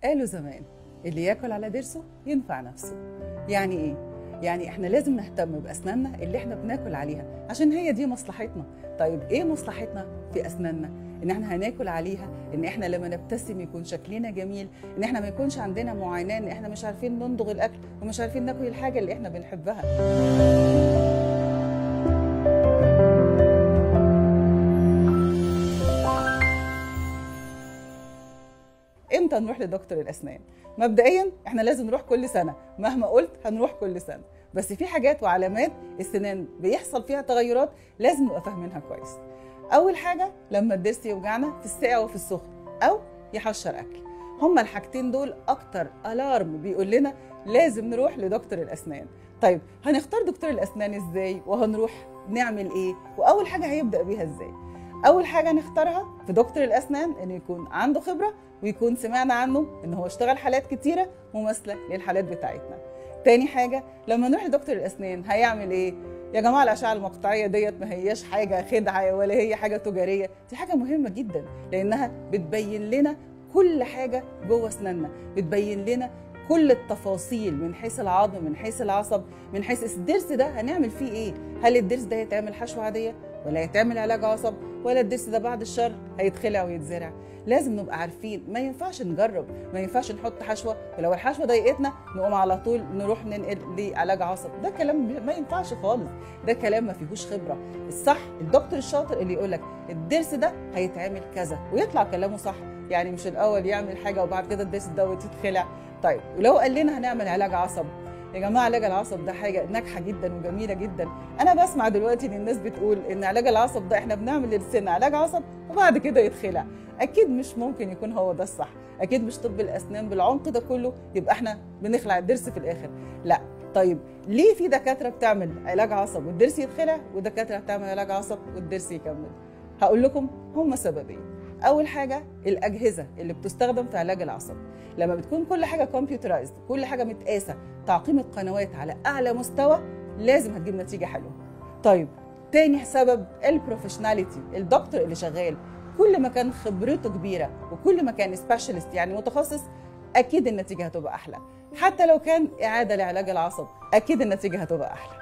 قالوا زمان اللي ياكل على ضرسه ينفع نفسه. يعني ايه؟ يعني احنا لازم نهتم باسناننا اللي احنا بناكل عليها عشان هي دي مصلحتنا. طيب ايه مصلحتنا في اسناننا؟ ان احنا هناكل عليها، ان احنا لما نبتسم يكون شكلنا جميل، ان احنا ما يكونش عندنا معاناة ان احنا مش عارفين نندغ الاكل ومش عارفين ناكل الحاجة اللي احنا بنحبها. امتى نروح لدكتور الاسنان؟ مبدئيا احنا لازم نروح كل سنة، مهما قلت هنروح كل سنة، بس في حاجات وعلامات السنان بيحصل فيها تغيرات لازم نبقى فاهمينها كويس. اول حاجة لما الضرس يوجعنا في الساقع وفي السخن او يحشر اكل، هما الحاجتين دول اكتر alarm بيقول لنا لازم نروح لدكتور الاسنان. طيب هنختار دكتور الاسنان ازاي؟ وهنروح نعمل ايه؟ واول حاجة هيبدا بيها ازاي؟ اول حاجة نختارها في دكتور الاسنان انه يكون عنده خبره ويكون سمعنا عنه ان هو اشتغل حالات كتيرة مماثلة للحالات بتاعتنا. تاني حاجة لما نروح لدكتور الاسنان هيعمل ايه؟ يا جماعة الاشعة المقطعيه ديت ما هياش حاجة خدعه ولا هي حاجة تجارية، دي حاجة مهمة جدا لانها بتبين لنا كل حاجة جوه اسناننا، بتبين لنا كل التفاصيل من حيث العظم، من حيث العصب، من حيث الضرس ده هنعمل فيه ايه؟ هل الضرس ده هيتعمل حشوه عادية ولا هيتعمل علاج عصب ولا الضرس ده بعد الشر هيتخلع ويتزرع؟ لازم نبقى عارفين، ما ينفعش نجرب، ما ينفعش نحط حشوه ولو الحشوه ضايقتنا نقوم على طول نروح ننقل لعلاج عصب، ده كلام ما ينفعش خالص، ده كلام ما فيهوش خبره. الصح الدكتور الشاطر اللي يقول لك الضرس ده هيتعمل كذا ويطلع كلامه صح، يعني مش الاول يعمل حاجة وبعد كده الضرس ده يتخلع. طيب ولو قال لنا هنعمل علاج عصب، يا جماعة علاج العصب ده حاجة ناجحة جدا وجميلة جدا. انا بسمع دلوقتي ان الناس بتقول ان علاج العصب ده احنا بنعمل للسن علاج عصب وبعد كده يتخلع، اكيد مش ممكن يكون هو ده الصح، اكيد مش طب الاسنان بالعمق ده كله يبقى احنا بنخلع الضرس في الاخر، لا. طيب ليه في دكاترة بتعمل علاج عصب والضرس يتخلع ودكاترة بتعمل علاج عصب والضرس يكمل؟ هقول لكم هما سببين. اول حاجة الاجهزة اللي بتستخدم في علاج العصب، لما بتكون كل حاجة computerized، كل حاجة متقاسه، تعقيم القنوات على اعلى مستوى، لازم هتجيب نتيجة حلوة. طيب تاني سبب ال professionality، الدكتور اللي شغال كل ما كان خبرته كبيرة وكل ما كان specialist يعني متخصص، اكيد النتيجة هتبقى احلى، حتى لو كان اعاده لعلاج العصب اكيد النتيجة هتبقى احلى.